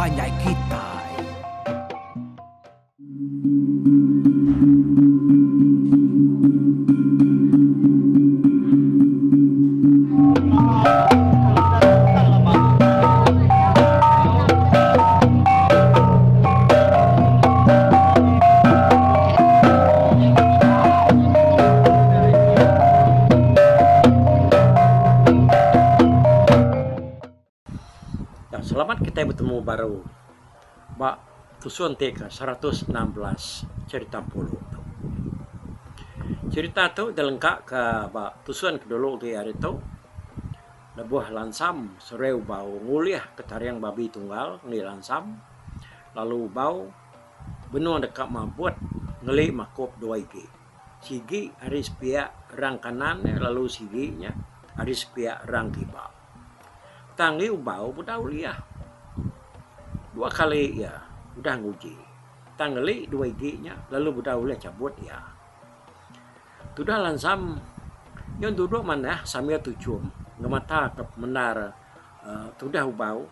panjai kitai. Selamat kitai betemu baru ba tusun ti ke 116 cherita Empulu tu. Cherita tu dilengka ka ba tusun ke dulu agi ari tu lebuh Lansam Sereu Bau ngulih ke taring babi tunggal enggi Lansam lalu Bau benung deka mabut ngeli makup dua igi. Sigi ari sepiak rang kanan nya lalu sigi nya ari sepiak rang kiba. Tang enggi Ubau bedau ulih. Dua kali iya udah nguji tang ngeli dua igi nya lalu bedau ulih chabut iya. Tudah Lansam nyun duduk manah sambil tuchum ngemata ke pemendar uhh tudah Ubau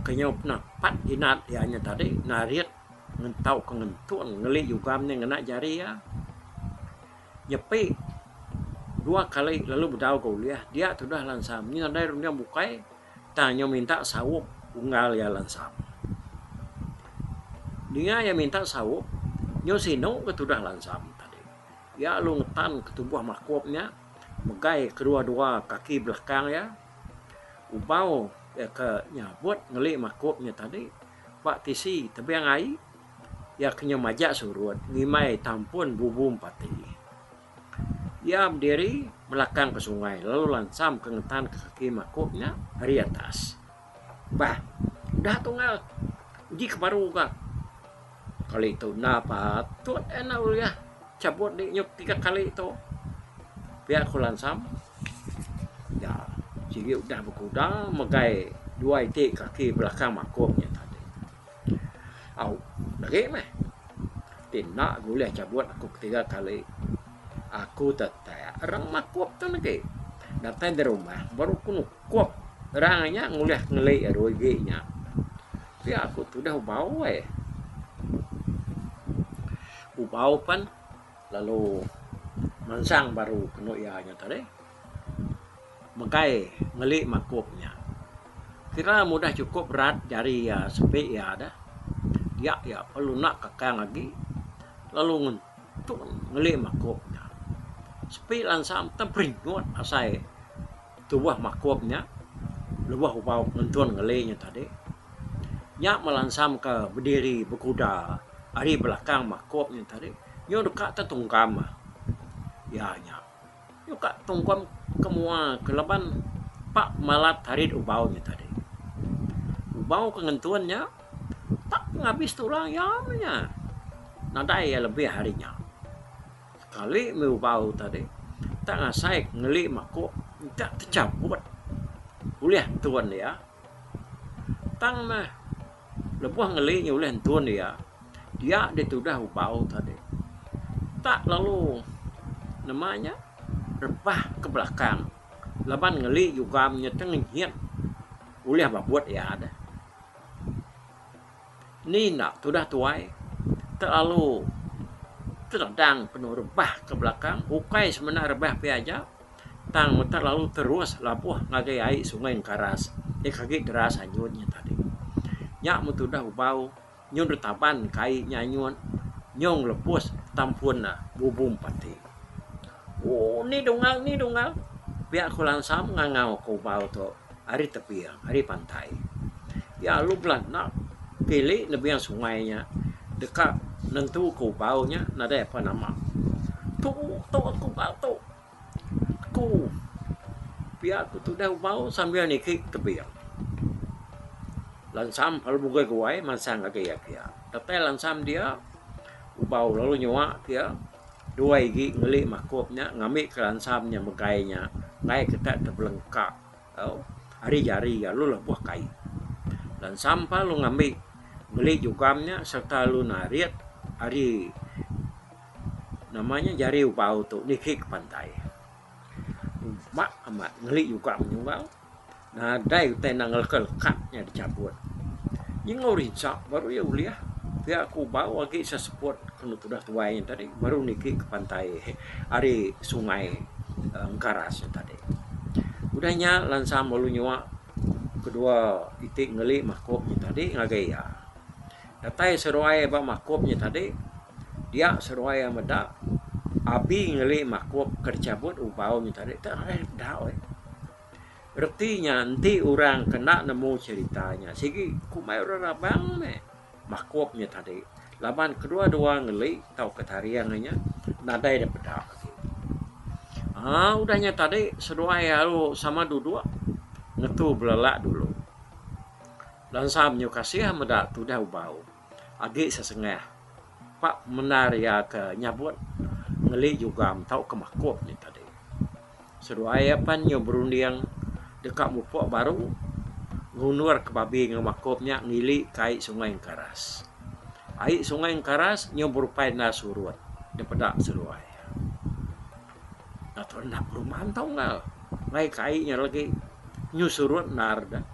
ke nyau penapat inat iya nya tadi narit tauka ngentung ngeli jugam nya ngena jari iya. Nyepi dua kali lalu bedau ke ulih dia tudah Lansam nyin nadai runding bukai tang nyau minta saup unggal iya Lansam. Ninga iya minta saup nyau sinu ke tudah Lansam tadi. Iya lalu ngetan ke tubuh makup nya megai kedua-dua kaki belakang iya. Ubau iya ke nyabut ngeli makup nya tadi ba tisi tebing ai iya ke nyau majak surut ngimbai tampun bubu empati. Iya bediri melakang ke sungai lalu lansam ke ngetan ke kaki makup nya ari atas. Bah, udah tunggal uji ke baru ga. Kali tu enda patut enda ulih chabut di nyuk tiga kali tu. Pia ku lansam ya sigi udah bekuda megai dua iti kaki belakang makup nya tadi. Au agi meh ti enda bulih chabut aku ketiga kali aku tetek rang makup tu lagi. Datai da rumah baru ku nukup rang nya ngulih ngeli dua igi nya. Pia ku tudah ubau eh. Ubau pan lalu mansang baru kenu iya nya tadi. Megai ngeli makup nya. Kira mudah chukup rat jari iya sepi iya deh. Dia iya perlu enda kakang agi lalu ngentung ngeli makup nya. Sepi lansam teperingut asai tubuh makup nya lebuh ubau ngentung ngeli nya tadi. Nya melansam ke bediri bekuda ari belakang makup nya tadi nyau deka tetunggam iya nya. Nyuka tungkum ke mua ke laban pak malat tarit ubau nya tadi. Ubau ke ngentun nya tak ngabis tulang iya meh nya. Nadai iya lebih ari nya. Sekali meh ubau tadi tak ngasai ngeli maku enda techabut ulih entun iya. Tang meh lebuh ngeli nya ulih entun iya, dia ditudah ubau tadi. Tak lalu nama nya rebah ke belakang laban ngeli jugam nya teng ngenyit ulih babut iya deh. Ni enda tudah tuai tak lalu teredang penuh rebah ke belakang ukai semina rebah pia aja. Tang meta lalu terus labuh ngagai ai sungai Engkaras ti ke agi deras anyut nya tadi. Nya meh tudah ubau nyun retaban ke ai nya anyut nyung lepus tampun ne bubu empati. Ooh ni dunggal ni dunggal pia ku Lansam ngangau ke ubau tu ari tebing ari pantai. Iya lalu belanda pili nebing sungai nya deka nentu ke ubau nya nadai apan nama. Tu tu aku ubau tu. Aku pia ku tudah ubau sambil niki tebing. Lansam lalu bugai guai mansang ngagai iya pia. Datai lansam dia ubau lalu nyua pia dua igi ngeli makup nya ngambi ke lansam nya megai nya enggai ke tak tebelengka au ari jari iya lalu lebuh kai. Lansam pa lalu ngambi ngeli jugam nya sereta lalu narit ari Nama nya jari ubau tu niki ke pantai. Uma amat ngeli juga menyungau nadai utai enda ngeleka lekat nya dichabut. Nyengau rinsa baru iya ulih pia ku bau agi seseput kenu tudah tuai nya tadi baru niki ke pantai ari sungai Engkaras nya tadi. Udah nya lansam lalu nyua kedua iti ngeli makup nya tadi ngagai iya. Datai seduai ba makup nya tadi dia seduai iya meda abi ngeli makup ke dichabut ubau nya tadi tak nadai dipeda weh. Reti nya enti orang ke enda nemu cherita nya sigi kumbai orang rabang meh makup nya tadi laban kedua-dua ngeli tauka taring nya nadai da peda agi. Aaa udah nya tadi seduai aru sama duduk ngetu belelak dulu. Lansam nyu kasih meda tudah ubau agi sesengah pak pemendar iya ke nyabut ngeli jugam tauka makup nya tadi. Seduai iya pan nyau berunding deka mupuk baru ngundur ke babi enggau makup nya ngili ke ai Sungai Engkaras. Ai Sungai Engkaras nyau berupai enda surut dipeda seduai iya. Atur enda berumban tau enggau ngai ke ai nya lagi nyu surut endar da.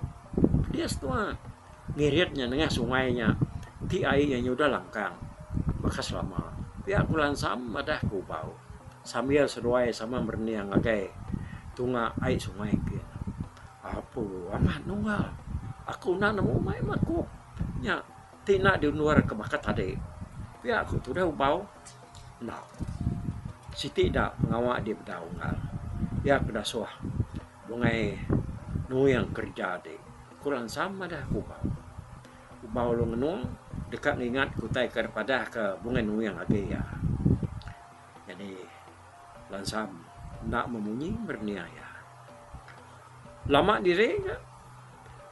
Pedis tuah ngirit nya nengah sungai nya ti ai nya nyudah langkang baka selama. Pia ku Lansam madah ke Ubau. Sambil seduai sama merening ngagai tunga ai sungai kin. Apu amat nunggal. Aku enda nemu mai makup nya ti enda diundur ke baka tadi. Pia ku tudah ubau enda. Siti da pengawa di bedau unggal. Iya ke dasuh bungai nuing kereja ti. Ku Lansam madah ku ubau. Ubau lu ngenung deka ngingat ke utai ke dipadah ke bungai nuing agi iya. Nyadi Lansam enda memunyi merening iya. Lama diri ga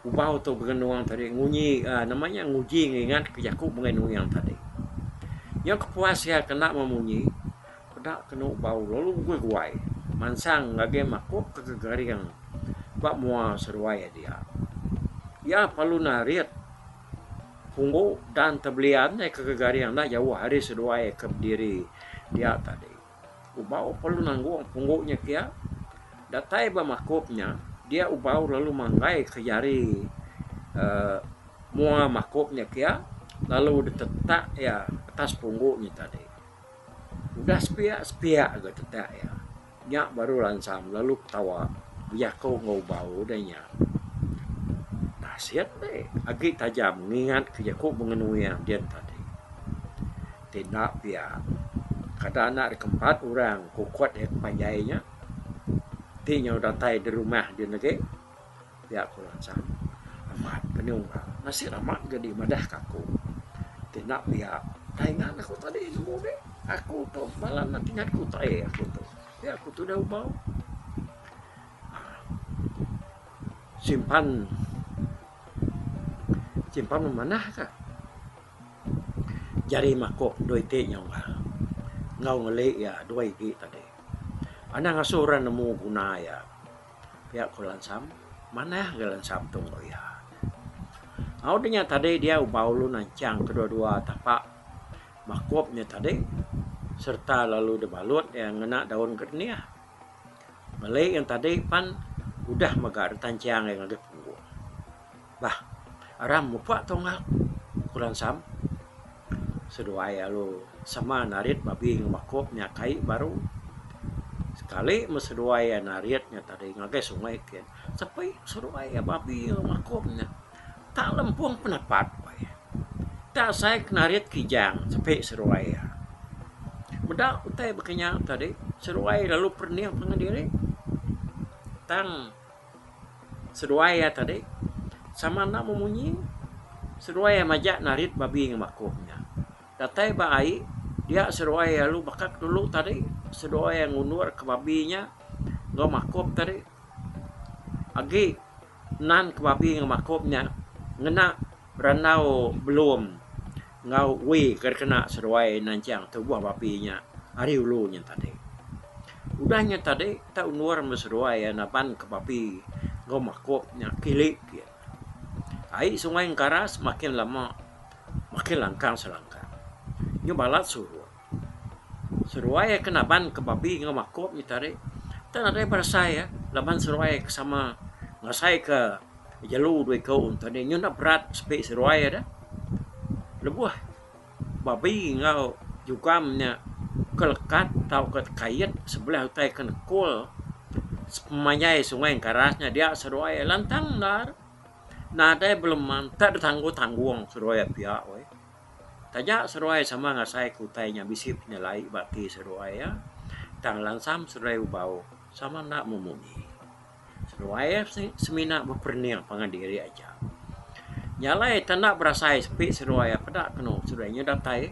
ubau tu begenung tadi ngunyi uhh nama nya nguji ngingat ke jaku bungai nuing tadi. Nyau kepuas iya ke enda memunyi peda kenu ubau lalu guai-guai mansang ngagai makup ke gegaring ba mua seduai dia. Iya perlu narit. Punggu dan tebelian ai ke gegaring enda jauh ari seduai ke bediri dia tadi. Ubau perlu nanggung punggu nya kia. Datai ba makup nya, dia ubau lalu manggai ke jari uhh mua makup nya kia lalu ditetak iya atas punggu nya tadi. Udah sepiak-sepiak ga tetak iya. Nya baru lansam lalu ketawa bejaku enggau ubau deh nya. Nasit deh agi tajam ngingat ke jaku mengenui din tadi. Ti enda pia kada anak dikempat orang kukut iya ke panjai nya ti nyau datai di rumah din agi. Pia ku Lansam. Amat ke nyungga. Nasit amat ga di madah ka aku. Ti enda pia tai ngan aku tadi nemu deh. Aku tu bala ne tingat ku tai aku tu. Pia ku tudah ubau. Simpan simpan memanah ka. Jari makok dua iti nyungga enggau ngeli iya dua igi tadi. Anang ngasuh orang nemu guna iya. Pia ku Lansam, manah ga Lansam tu enggau iya. Au deh nya tadi dia ubau lu nanchang kedua-dua tapak makup nya tadi sereta lalu dibalut iya ngena daun gernih. Meli iya tadi pan udah mega ditanchang iya ngagai punggung. Bah, aram mupa tunggal, ku Lansam. Seduai lalu sama narit babi enggau makup nya kai baru. Sekali meh seduai iya narit nya tadi ngagai sungai kin. Sepi seduai iya babi enggau makup nya tak lempung penapat weh. Tak asai ke narit kijang sepi seduai iya. Meda utai baka nya tadi seduai lalu perening pangan diri tang. Seduai iya tadi sama enda memunyi. Seduai iya majak narit babi ngemakup nya. Datai ba ai dia seduai iya lalu baka ke dulu tadi seduai iya ngundur ke babi nya enggau makup tadi. Agi nan ke babi ngemakup nya ngena Randau belum enggau wi ke dikena seduai nanchang tubuh babi nya ari ulu nya tadi. Udah nya tadi tau endur meh seduai iya naban ke babi enggau makup nya kili kin. Ai sungai Engkaras makin lama makin langkang selangkang. Nyu balat surut. Seduai iya ke naban ke babi enggau makup nya tadi tang nadai berasai iya laban seduai ke sama ngasai ke. Jelu dua iku tadi nyau enda berat sepi seduai deh. Lebuh babi enggau jugam nya ke lekat tauka tekait sebelah utai ke nekul sepemanjai sungai Engkaras nya dia seduai lantang endar. Nadai beleman tak ditanggung-tanggung seduai pia weh. Taja seduai sama ngasai ke utai nya bisi penyelai ba ati seduai iya tang lansam seduai ubau sama enda memunyi. Seduai iya semina beperening pangan diri aja. Nya alai tanda berasai sepi seduai iya peda kenu seduai nya datai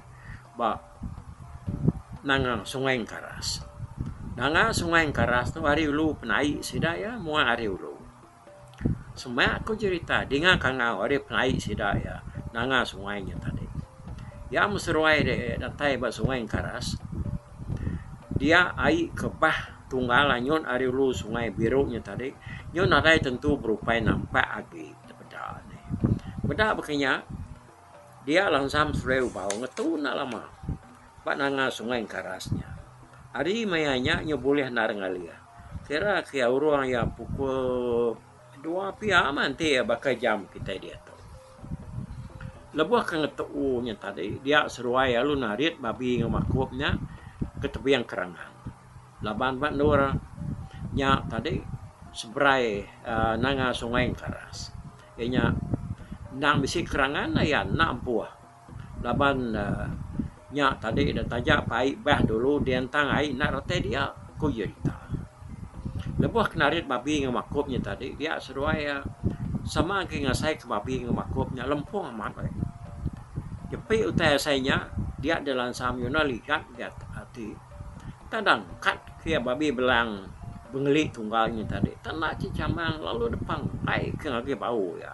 ba nanga Sungai Engkaras. Nanga Sungai Engkaras tu ari ulu penai sida iya mua ari ulu. Semak ku jerita dinga kangau ari penai sida iya nanga sungai nya tadi. Iya meh seruai datai ba Sungai Engkaras dia ai ke bah tunggal anyut ari ulu Sungai Biru nya tadi nyu nadai tentu berupai nampak agi tepeda ne. Meda baka nya dia langsam seruai ubau ngetu enda lama ba nanga Sungai Engkaras nya. Ari maya nya nyu bulih endar ngalih. Kira ke urung iya pukul dua pia mah enti iya baka jam kitai diatu. Lebuh ke ngetu nya tadi dia seduai lalu narit babi enggau makup nya ke tebing kerangan. Laban ba endur nya tadi seberai uhh nanga sungai Engkaras. Iya nya endang bisi kerangan aya enda ampuh. Laban nya tadi da taja pa ai bah dulu diantang ai enda retai dia, ku Jerita. Lebuh ke narit babi enggau makup nya tadi dia seduai iya sama agi ngasai ke babi enggau makup nya lempung amat ai. Jepi utai asai nya dia dilansam yuna ligat ga ati. Tadang kat ke iya babi belang bengeli tunggal nya tadi tanda chechamang lalu depanggai ke ngagai bau iya.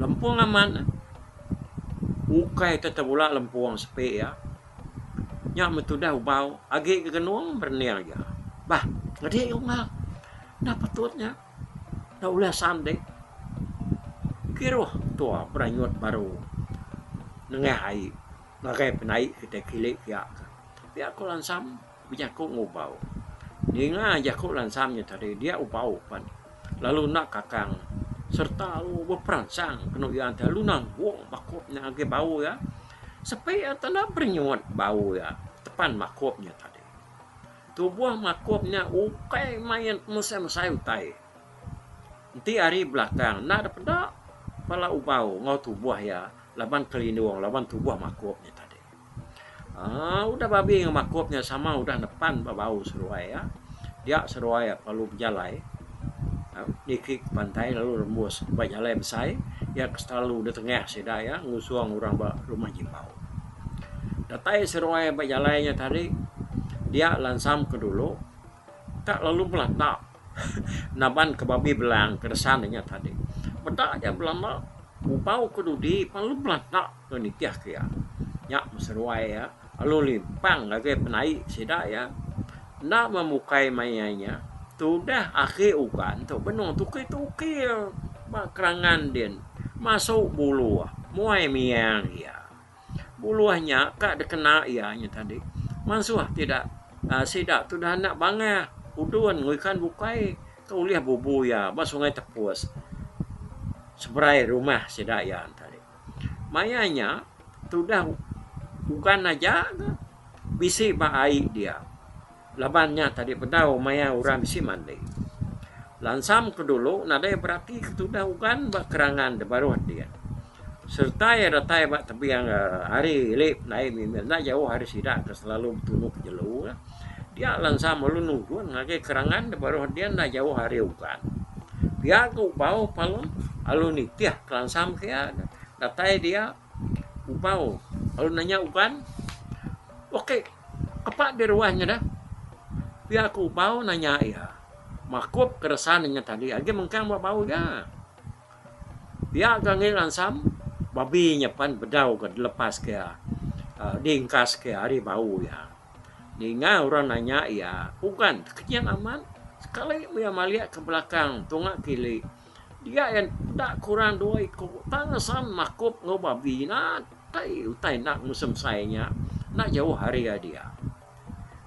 Lempung amat. Ukai te tebula lempung sepi iya. Nya meh tudah ubau agi gegenung berening iya. Bah ngedi unggal enda patut nya enda ulih san deh. Kiruh tua beranyut baru nengah ai ngagai penai kitai kili pia ka. Pia ku lansam bejaku ngubau. Ninga jaku lansam nya tadi dia ubau pan. Lalu enda kakang sereta lalu beperansang kenu iya enti lalu nanggung bakup nya agi bau iya. Sepi iya tanda berenyut bau iya tepan makup nya tadi. Tubuh makup nya ukai main mesai-mesai utai. Enti ari belakang enda dep peda pala ubau enggau tubuh iya laban kelindung laban tubuh makup nya tadi. Aaa udah babi enggau makup nya sama udah nepan ba bau seduai iya. Dia seduai iya perlu bejalai niki ke pantai lalu rembus ba jalai besai iya ke selalu da tengah sida iya ngusung orang ba rumah jimbau. Datai seduai ba jalai nya tadi dia lansam ke dulu tak lalu belanda naban ke babi belang ke resan inya tadi. Meda iya belanda ubau ke dudi lalu belanda. Ke nitih ke iya. Nya meseruai iya lalu limpang ngagai penai sida iya. Enda memukai maya nya tudah agi ugan tu benung tukil-tukil ba kerangan din masu buluh muai miang iya. Buluh nya ka dikena iya nya tadi mansuh tida aaa sida tudah anak bangah udun enggau ikan bukai ke ulih bubu iya ba Sungai Tepus seberai rumah sida iya tadi. Maya nya tudah ugan aja ga bisi ba ai dia laban nya tadi bedau maya orang bisi mandi. Lansam ke dulu nadai berati ke tudah ugan ba kerangan da baruh din. Sereta iya datai ba tebing ari ili pendai mimit enda jauh ari sida ke selalu betunu ke jelu. Dia lansam lalu nurun ngagai kerangan da baruh din enda jauh ari ugan. Pia ke ubau palung lalu nitih ke lansam ke iya datai dia ubau lalu nanya ugan ok kepa diruah nya dah. Pia ke ubau nanya iya makup ke resan inya tadi agi mengkang ba bau iya. Pia ke angi lansam babi nya pan bedau ke dilepas ke iya uhh diengkas ke iya ari bau iya. Ninga orang nanya iya, Ugan, tekenyit amat. Sekali meh iya malik ke belakang tunga kili. Dia iya peda ke orang dua iku tang ngesan makup enggau babi nadai utai enda mesai-mesai nya enda jauh ari iya dia.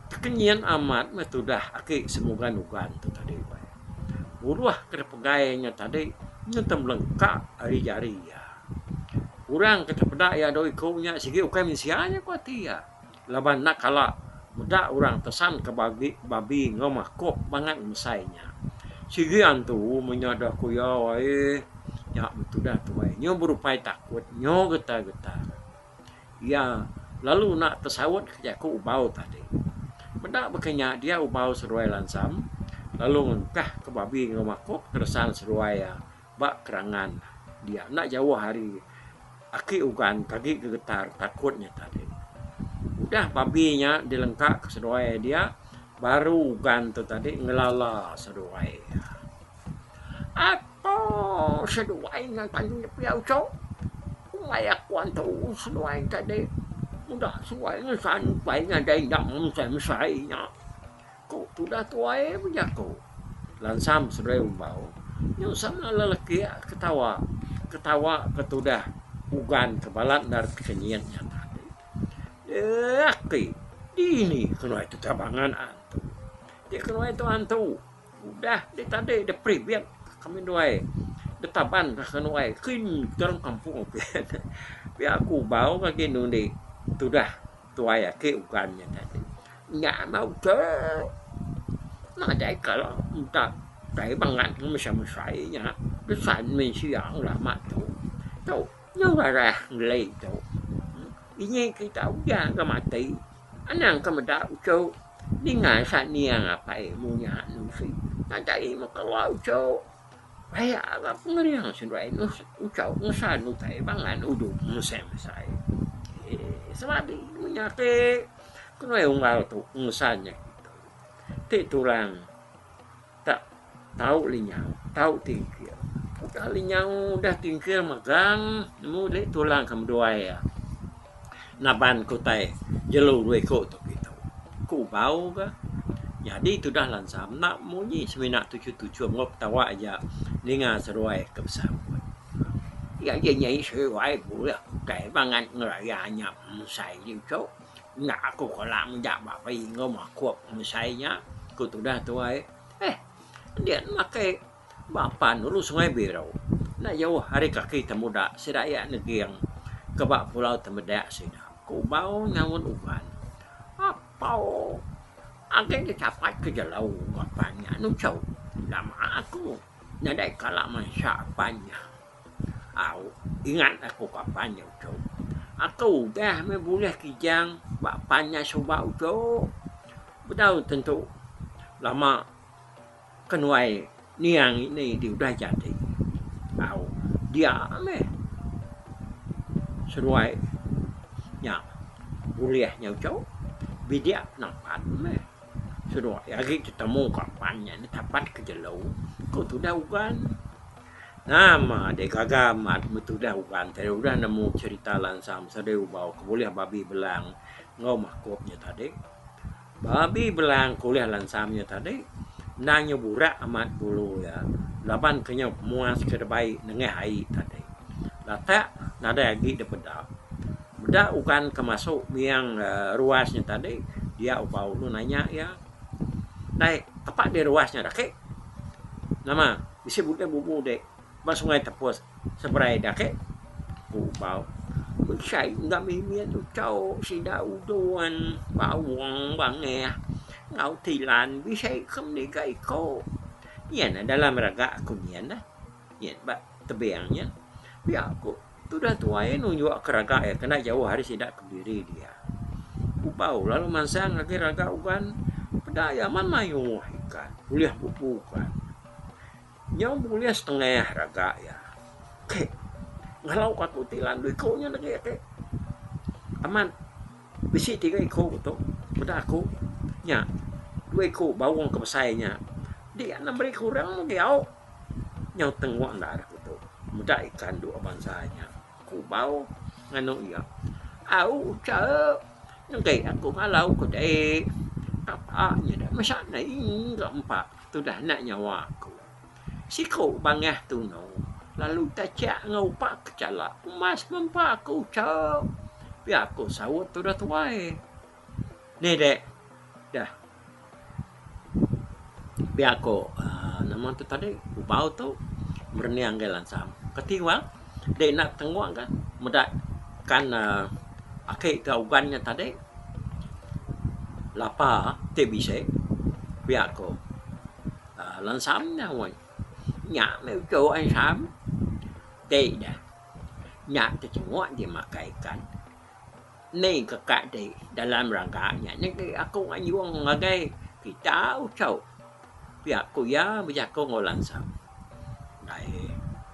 Tekenyit amat meh tudah aki semugan ugan tu tadi. Buruh ke dipegai nya tadi. Nyentuk melengka ari jari iya. Orang ke tepeda iya dua iku nya sigi ukai mensia nya ku ati iya. Laban enda kala meda orang tesan ke bagi babi enggau makup bangat ngemesai nya. Sigi antu menya da ku iya aih nya betudah tuai nyu berupai takut nyu getar-getar. Iya lalu enda tesaut ke jaku ubau tadi. Meda baka nya dia ubau seduai lansam lalu ngengkah ke babi enggau makup keresan seduai iya ba kerangan dia enda jauh ari aki ugan ke agi gegetar takut nya tadi. Udah babi nya dilengka ke seduai dia baru ugan tu tadi ngelala seduai iya. Apo seduai ngan tanjung pia uchu kumbai aku antu seduai tadi udah seduai ngesan utai ngagai enda mesai mesai nya. Ku tudah tuai bejaku. Lansam seduai umbau nyu sama lelaki ketawa ketawa ke tudah ugan ke balat endar tekenyit nya tadi. Eeh aki dini kenuai tu tabangan antu. Ti kenuai tu antu udah ti tadi dep private kami duai dep taban ka kenuai kin dalam kampung pia ku umbau agi nundi tudah. Tuai agi ugan nya tadi. Nya mah utai. Nadai kala meda utai bangat mesai-mesai nya desan mensia ngelama tu. Tu nyau rarah ngeli tu. Ini kita udah ga mati anang ka meda uchu ninga saniang apai munya nusi. Nadai meh keluar uchu. Aya ga pengering seduai uchu ngesan utai bangan udu mesai mesai. Eee semadi menya ti kenuai unggal tu ngesan nya kitu. Ti tulang tak tau linyau tau tingkil. Udah linyau udah tingkil megang nemu deh tulang ke meduai iya naban ke utai jelu dua iku tu kitu. Ku bau ga. Nyadi tudah lansam enda munyi semina tuchum-tuchum enggau ketawa aja ninga seduai ke besaut. Iya je nyai seduai bulih utai bangat ngeraya nya mesai ditu. Enda aku kala meda babi enggau makup mesai nya, ku tudah tuai. Eh, din makai ba apan ulu Sungai Biru. Enda jauh ari kaki temuda sida iya neging ke ba Pulau Temedak sida, ku Bau nyaut Uban. Pau agi dicapat ke jelau apan nya nuchau lama aku nadai kala mansa apan nya. Au ingat aku ke apan nya uchu. Aku udah meh bulih kijang ba apan nya suba uchu. Bedau tentu lama kenuai niang ini di udah jadi. Au dia meh seduai nya bulih nya uchu bidik napat meh seduai agi tetemu ka pan nya tapat ke jelu ku tudah ugan. Nama deh gaga amat meh tudah ugan tadi udah nemu cherita lansam sedai ubau ke bulih babi belang enggau makup nya tadi. Babi belang ke ulih lansam nya tadi endang nya burak amat bulu iya laban ke nya pemuas ke dibai nengah ai tadi. Latak nadai agi dipeda. Meda ugan ke masu miang ruas nya tadi dia upa ulu nanya iya. Dai tepa deh ruas nya daki. Nama bisi bulih bubu dek. Ba sungai tepus seberai da ake ku Bau. Besai enda mimit uchu sida udon bawong bangih enggau tilan bisi ke meniga iko. Nyin dalam raga aku nyin ah nyin ba tebing nyin pia ku tudah tuai nunjuk ke raga iya kena jauh ari sida ke bediri dia. Ku Bau lalu mansang ngagai raga ugan peda iya amat mayuh ikan ulih bubu ugan. Nyau bulih setengah raga iya. Ke ngalau ka aku ti landu iku nya lagi ake. Amat bisi tiga iku tu meda aku nya dua iku baung ke besai nya dia ne meri kurang megi au. Nyau tenguk enda aku tu meda ikan dua bansa nya. Ku bau nganu iya. Au ucha enggai aku ngalau ku dek. Kapa nya da mesa ne ga empa. Tudah anak nyawa aku. Siku bangah tunu lalu tachak enggau upa kechala umas mempa aku ucha. Pia ku saut tudah tuai. Ni dek dah. Pia ku uhh nama tu tadi ubau tu. Merening ngagai Lansam. Kati wang dek enda tenguk ka meda kan ake ka ugan nya tadi lapa ti bisi pia ko Lansam nya weh. Nya meh uchu Lansam ti dah nya ti tenguk ti makai ikan. Ni ke ka ti dalam raga nya nyadi aku ngayung ngagai kita uchu. Pia ku iya bejaku enggau Lansam. Dai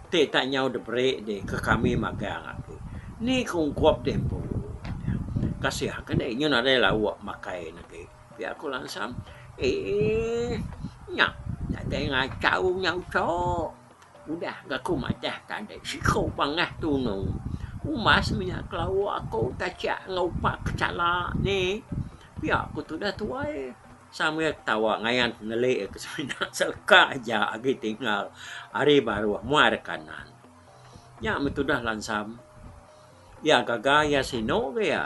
ti tak nyau diberi di ke kami magang agi. Ni ke ungkup deh empu. Kasih ke deh nyu nadai lauk makai ne agi. Pia ku Lansam. Eii nya nadai ngachau nya uchu. Udah ga aku madah tadi siku bangah tunu. Umbas mih kelawa aku tachak enggau upa kechala ni. Pia ku tudah tuai. Sambil ketawa ngayan ngeli ke semina seleka aja agi tinggal ari baruh muai ari kanan. Nya meh tudah lansam. Iya gaga iya sinu ga iya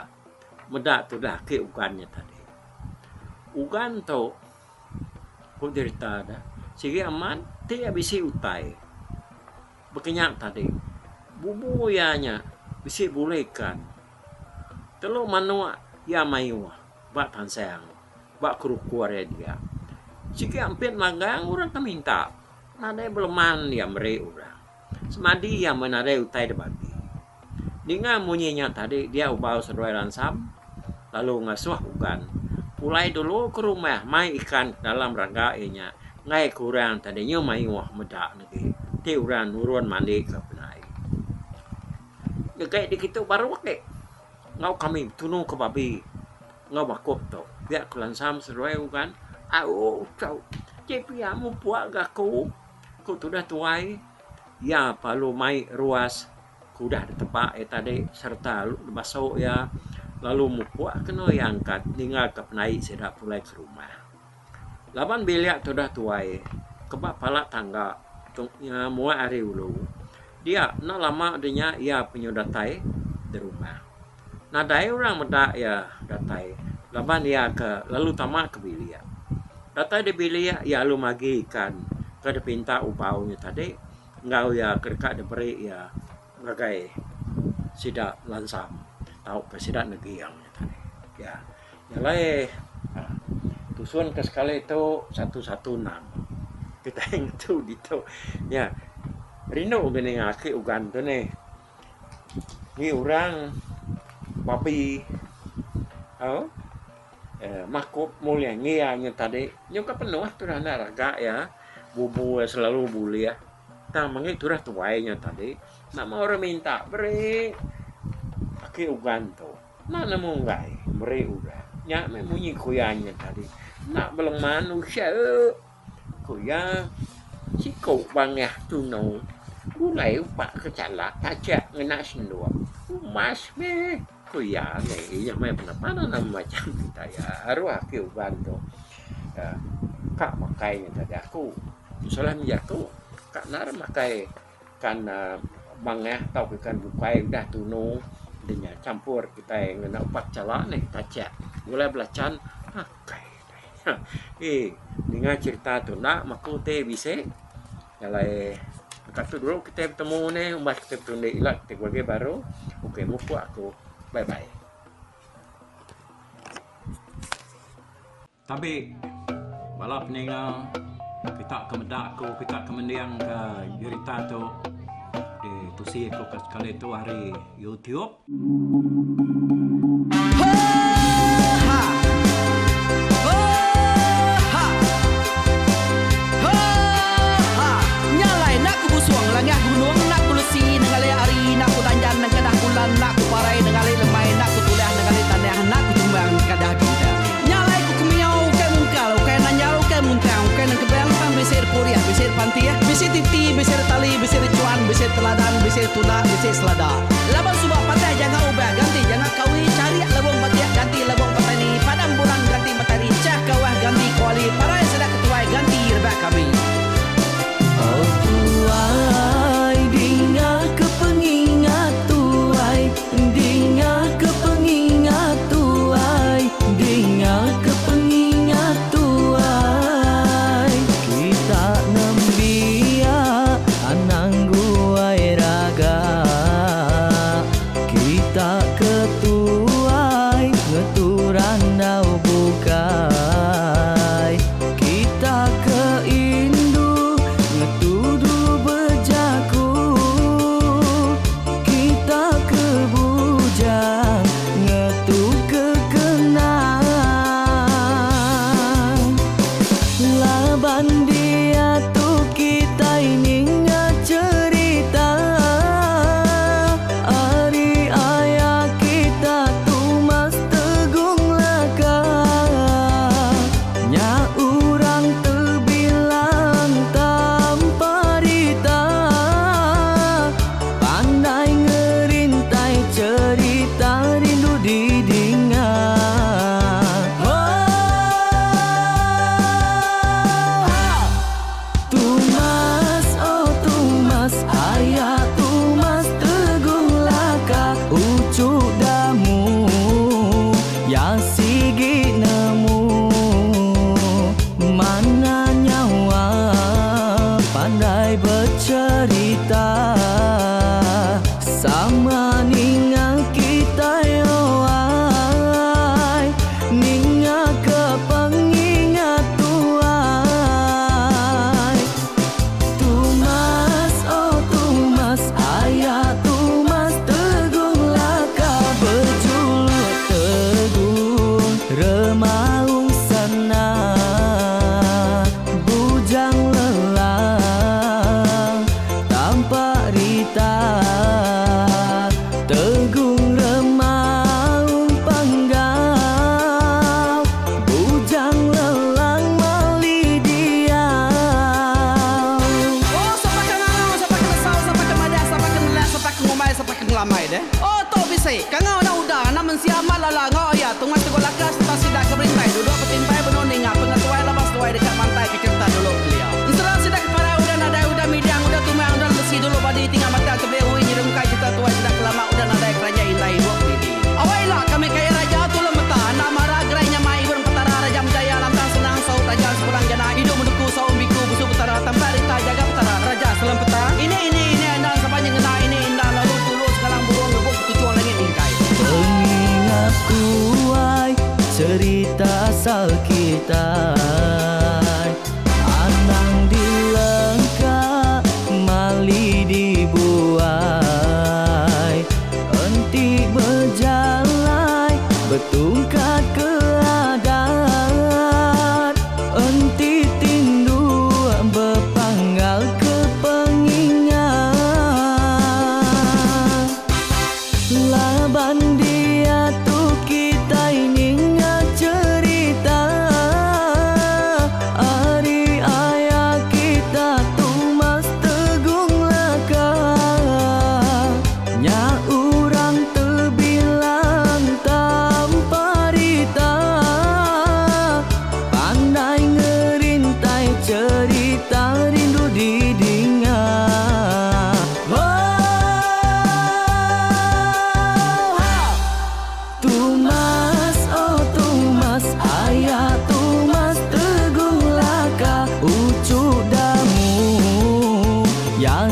meda tudah aki ugan nya tadi. Ugan tu. Ku jerita ne, sigi amat ti iya bisi utai bekenyap tadi. Bubu iya nya bisi bulih ikan. Telu manuk iya mayuh ba tansang ba kerukur iya dia. Sigi ampit magang orang ke minta nadai beleman iya meri orang. Semadi iya meh nadai utai da bagi. Ninga munyi nya tadi dia ubau seduai Lansam lalu ngasuh Ugan pulai dulu ke rumah mai ikan ke dalam raga iya nya enggai ke orang tadi nyu mayuh meda negi ti orang nurun mandi ke penai. Ngegai dikitu baru agi enggau kami betunu ke babi enggau bakup tu pia ku Lansam seduai Ugan au uchu ti pia mupuk ga aku ku tudah tuai iya perlu mai ruas. Ke udah ditebak iya tadi sereta lalu dibasu iya lalu mupuk kenu iya angkat ninggalka penaik sida pulai ke rumah. Laban bilik ti udah tuai ke ba pala tangga tu iya muak ari ulu dia enda lama deh nya iya penyu datai di rumah. Nadai orang meda iya datai laban iya ke lalu tama ke bilik. Datai di bilik iya lalu magi ikan ke dipinta ubau nya tadi. Enggau iya ke deka diberi iya ngagai sida lansam tauka sida neging nya tadi. Ya. Nya alai tusun ke sekali tu satu satu enam. Kitai ngetu ditu. Nya rindu ga ninga aki ugan tu nih. Ngi orang babi au makup mulih ngi iya nya tadi nyuka penuh tudah enda raga iya bubu iya selalu bulih tang menggi tudah tuai nya tadi nama orang minta beri aki ugan tu enda nemu enggai meri orang nya meh munyi ku iya nya tadi enda beleman ushe. Ku iya, siku bangah tunu gulai upa ke chalak taja ngena senduk. Umas meh, ku iya meh. Iya meh penapa nama macam kitai aruh ati uban tu ka makai nya tadi aku. Salah jaku ka enda makai kan bangah tauka ikan bukai udah tunu deh nya champur kitai ngena upa chala neh taja gulai belacan akai. Eii ninga cherita tu enda maku ti bisi alai deka tu dulu kitai betemu neh umbas kitai betundi ila kitai begagi baru ok mupuk aku bye bye. Tabi bala peninga kita ke meda aku kita ke mending ka jerita tu ditusi aku ke sekali tu ari YouTube. Laban suba patah janga ubah ganti janga kawi charik lebung batik ganti lebung petani padam bulan ganti matari chah kawah ganti kuali parai sida ketuai ganti rebak kami. Oh tuai dinga ke pengingat tuai dinga ke pengingat tuai dinga ke pengingat tuai kita nembiak anang. cherita Sama ninga kitai oh ai Ninga ke pengingat tuai Tumas oh Tumas aya Tumas Tegung Laka bejuluk Tegung Remaung Sana Bujang Lelang Tampak Rita Tegung Remaung Panggau Bujang Lelang Mali Diau. Oh, sapa ke ngangau, sapa ke nesau, sapa ke madah, sapa ke nelah, sapa ke ngumbai, sapa ke ngelamai deh. Oh, tu bisi. Kangau anak uda, anak mensia amat lala enggau aya Tungas Teguh Laka sereta sida ke berintai duduk betimpai benung ninga pengetuai laban seduai deka mantai ke cherita dulu kelia. Ensera sida ke parai udah nadai udah midang udah tumang udah lemesi dulu badi tinggal batang tebeli ui nyerungkai cherita tuai sida ke lama udah nadai keranjai indai ibuk didi. Awai ila kami kaya raja tulung meta enda mara gerai nyamai ibun petara raja menjaya lantang senang saut raja sepulang jana idup menuku saum biku busu petara tampak rita jaga petara raja selem peta ini ini ini endang sapa nyengena ini indah lalu tulu sekalang burung ngebuk betuchung langit mingkai. Pengingat tuai cerita asal kitai Anang dilengka mali dibuai Enti bejalai betungkat ke adat Enti tinduk bepanggal ke pengingat Laban diatu kitai ninga cherita Ari aya kita Tumas Tegung Laka Nya urang tebilang tanpa rita Pandai ngerintai cherita rindu didinga Oh ha! Tumas oh Tumas aya Tumas Tegung Laka uchu Damu ya.